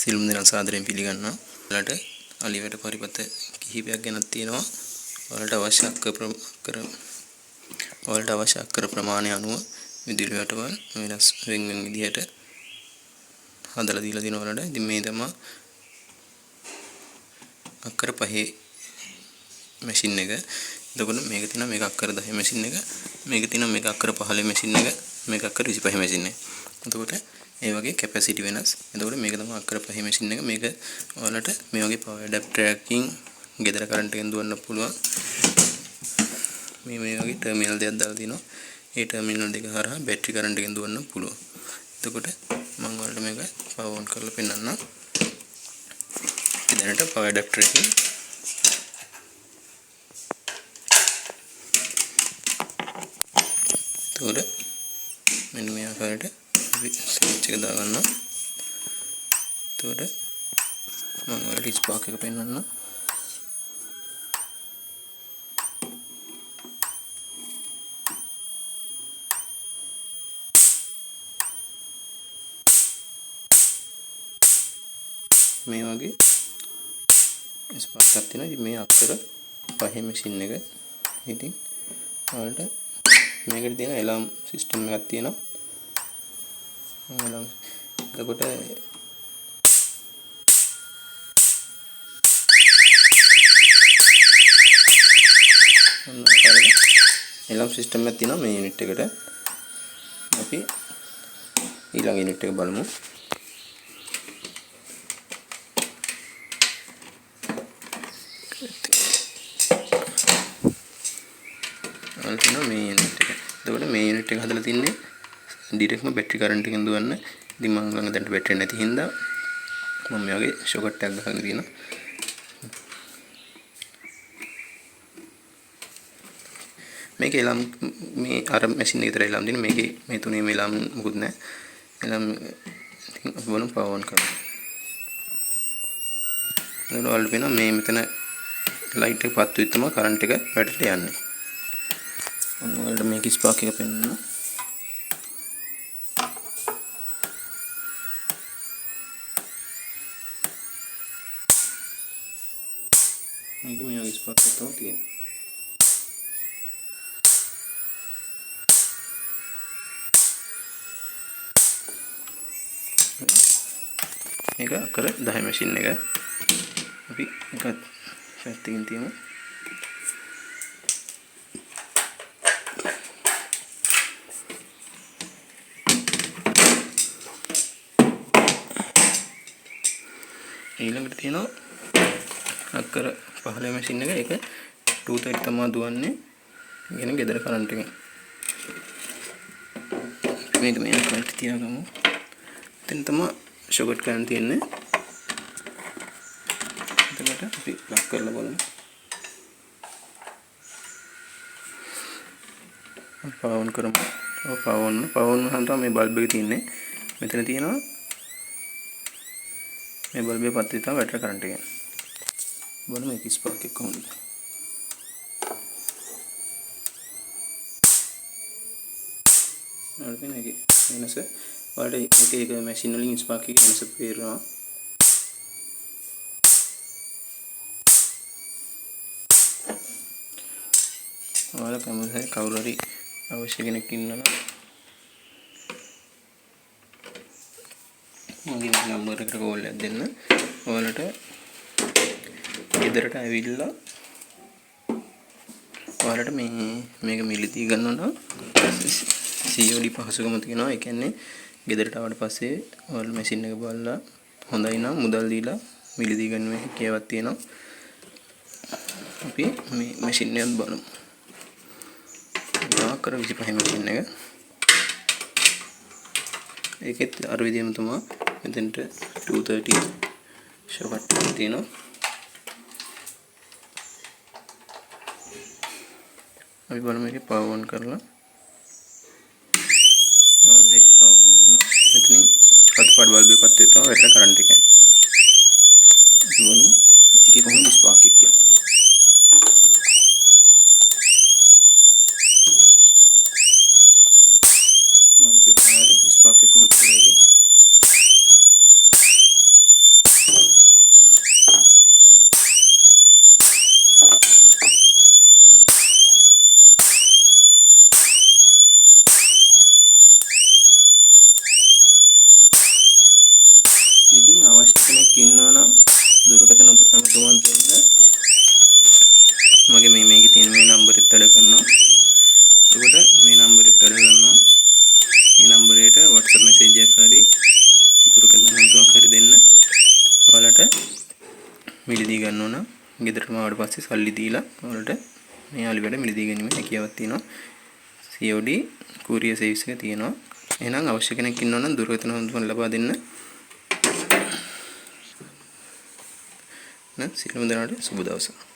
සියලුම දෙනා සාදරයෙන් පිළිගන්නවා. ඔයාලට අලිවැට පරිපත කිහිපයක් ගැනත් තියෙනවා. ඔයාලට අවශ්‍ය ඔයාලට අවශ්‍ය අක්කර ප්‍රමාණය අනුව විදුලි වැටවල් වෙනස් වෙන වෙන විදිහට හදලා දීලා තියෙනවා ඔයාලට. ඉතින් මේ තමයි අක්කර 5 මැෂින් එක. එතකොට මේක තියෙනවා මේක අක්කර 10 මැෂින් එක. මේක තියෙනවා මේක අක්කර 15 මැෂින් එක. මේක අක්කර 25 මැෂින් එක. එතකොට ඒ වගේ කැපැසිටි වෙනස්. එතකොට මේක තමයි අක්කර 5 මැෂින් එක. මේක ඔයාලට මේ වගේ පවර් ඇඩැප්ටර් එකකින් ගෙදර කරන්ට් එකෙන් දුවන්න පුළුවන්. මේ මේ වගේ ටර්මිනල් දෙකක් දාලා තිනවා. ඒ ටර්මිනල් දෙක හරහා බැටරි කරන්ට් එකෙන් දුවන්න පුළුවන්. එතකොට මම ඔයාලට මේක පවර් ඔන් කරලා පෙන්නන්නම්. දැනට පවර් ඇඩැප්ටර් එකකින් එතකොට මෙන්න මේ ආකාරයට අපි ස්විච් එක දාගන්නවා. එතකොට මම ඔයාලට ස්පාක් එක පෙන්නන්නම්. මේ වගේ ස්පාක් එකක් තියෙනවා. ඉතින් මේ අක්කර 5 මැෂින් එක. ඉතින් ඔයාලට මේකට තියෙන ඇලාම් සිස්ටම් එකක් තියෙනවා. ඇලාම් එතකොට ඔන්න ආකාරයට ඇලාම් සිස්ටම් එකක් තියෙනවා මේ යුනිට් එකට. අපි ඊළඟ යුනිට් එක බලමු. ඔයාලට මේ යුනිට් එක. එතකොට මේ යුනිට් එක හදලා තින්නේ ඩිරෙක්ට්ම බැටරි කරන්ට් එකෙන් දුවන්න. ඉතින් මං ළඟ දැනට බැටරි නැති හින්දා මම මේ වගේ ෂොකට් එකක් ගහගෙන තියෙනවා. මේකේ එලාම් මේ අර මැෂින් එක විතරයි එලාම් දෙන්නේ. මේකේ මේ තුනේම එලාම් මොකුත් නැහැ. එලාම් ඉතින් අපි බලමු පවර් ඔන් කරමු. එතකොට ඔයාලට පේනවා මේ මෙතන ලයිට් එක පත්තු වෙද්දිම කරන්ට් එක වැඩට යන්නේ. ඔන්න ඔයාලට මේකේ ස්පාක් එක පෙන්වන්න. මේක මේ වගේ ස්පාක් එකක් තමයි තියෙන්නේ. මේක අක්කර 10 මැෂින් එක. අපි එකත් පැත්තකින් තියමු. ඊළඟට තියෙනවා අක්කර 15 මැෂින් එක. ඒක 230 තමයි දුවන්නේ. ඒ කියන්නේ ගෙදර කරන්ට් එකෙන්. මේක මේ ආකාරයට තියාගමු. එතන තමයි ෂොකට් කරන් තියෙන්නේ. එතකොට අපි ප්ලග් කරලා බලමු. අපි පවර් ඔන් කරමු. ඔව් පවර් ඔන්. පවර් ඔන් වුණාම තමයි මේ බල්බ් එක තියෙන්නේ. මෙතන තියෙනවා මේ බල්බ් එක පත්තු වෙයි තමයි බැටරි කරන්ට් එක යන්නේ. බලමු මේක ස්පාක් එක කොහොමද. ඔයාලට පේන එකේ වෙනස. ඔයාලට එක එක මැෂින් වලින් ස්පාක් එකේ වෙනස පේනවා. ඔයාලා කැමති හරි කවුරු හරි අවශ්‍ය කෙනෙක් ඉන්නවා නම් මගේ නම්බර් එකට කෝල් එකක් දෙන්න. ඔයාලට ගෙදරට ඇවිල්ලා ඔයාලට මේක මිලදී ගන්න නම් COD පහසුකම තියෙනවා. ඒ කියන්නේ ගෙදරට ආවට පස්සේ ඔයාලා මැෂින් එක බලලා හොඳයි නම් මුදල් දීලා මිලදී ගන්න මේ හැකියාවක් තියෙනවා. අපි මේ මැෂින් එකත් බලමු. අක්කර 25 මැෂින් එක. ඒකෙත් අර විදිහම තමයි මෙතෙන්ට 230 ෂොකට් එකක් තියෙනවා. අපි බලමු මේකේ පවර් ඔන් කරලා. ඔව් ඒක පවර් ඔන්. මෙතනින් රතු පාට බල්බ් එක පත්තු වෙද්දී තමයි වැටෙන කරන්ට් එක යන්නේ. අපි බලමු ඒකේ කොහොමද ස්පාක් එක කියලා. ඔව් පේනවා ස්පාක් එක කොහොමද කියලා ඒකේ. ඉන්නවා නම් දුරකථන ඇමතුමක් දෙන්න. මගේ මේ මේකේ තියෙන මේ නම්බරෙත් වැඩ කරනවා. එතකොට මේ නම්බරෙත් වැඩ කරනවා. මේ නම්බරයට WhatsApp message එකක් හරි දුරකථන ඇමතුමක් හරි දෙන්න. ඔයාලට මිලදී ගන්න ඕන නම් ගෙදරටම ආවට පස්සේ සල්ලි දීලා ඔයාලට මේ අලි වැඩ මිලදී ගැනීමේ හැකියාවක් තියෙනවා. COD courier service එක තියෙනවා. එහෙනම් අවශ්‍ය කෙනෙක් ඉන්නවා නම් දුරකථන ඇමතුමක් ලබා දෙන්න. සියලුම දෙනාට සුබ දවසක්.